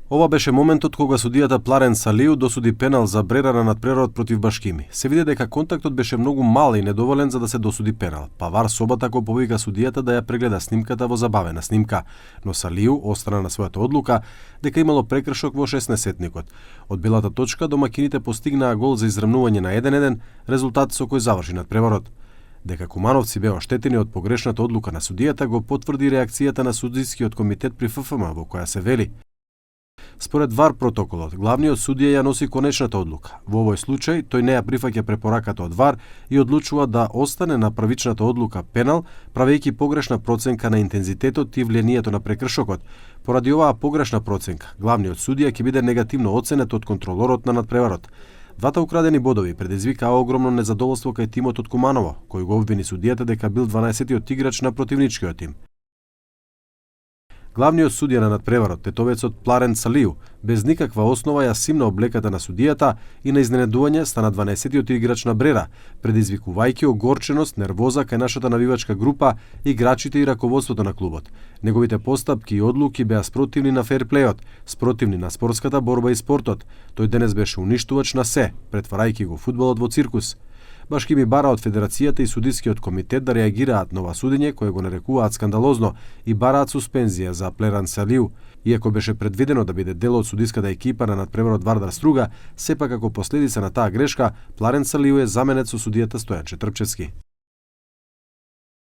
Ова беше моментот кога судијата Пларен Салиу досуди пенал за Брера на надпреварот против Башкими. Се види дека контактот беше многу мал и недоволен за да се досуди пенал. Па ВАР собата го повика судијата да ја прегледа снимката во забавена снимка, но Салиу острана на својата одлука дека имало прекршок во 16-сетникот. Од белата точка домакините постигнаа гол за изравнување на 1-1, резултат со кој заврши надпреварот. Дека кумановци беа оштетени од погрешната одлука на судијата го потврди реакцијата на судискиот комитет при ФФМ во која се вели: според ВАР протоколот, главниот судија ја носи конечната одлука. Во овој случај, тој не ја прифаќа препораката од ВАР и одлучува да остане на првичната одлука пенал, правејќи погрешна проценка на интензитетот и влијанието на прекршокот. Поради оваа погрешна проценка, главниот судија ќе биде негативно оценет од контролорот на надпреварот. Двата украдени бодови предизвикаа огромно незадоволство кај тимот од Куманово, кој го обвини судијата дека бил 12-тиот играч на противничкиот тим. Главниот судија на надпреварот, тетовецот Пларен Салиу, без никаква основа ја симна облеката на судијата и на изненадување стана 12-тиот играч на Брера, предизвикувајќи огорченост, нервоза кај нашата навивачка група, играчите и раководството на клубот. Неговите постапки и одлуки беа спротивни на ферплејот, спротивни на спортската борба и спортот. Тој денес беше уништувач на се, претварајќи го фудбалот во циркус. Башкими бара од Федерацијата и Судискиот комитет да реагираат на ова судење, кое го нарекуваат скандалозно, и бараат суспензија за Пларен Салиу. Иако беше предвидено да биде дел од судиската екипа на надпреварот Вардар Струга, сепак како последица на таа грешка, Пларен Салиу е заменет со судијата Стојан Четрпчевски.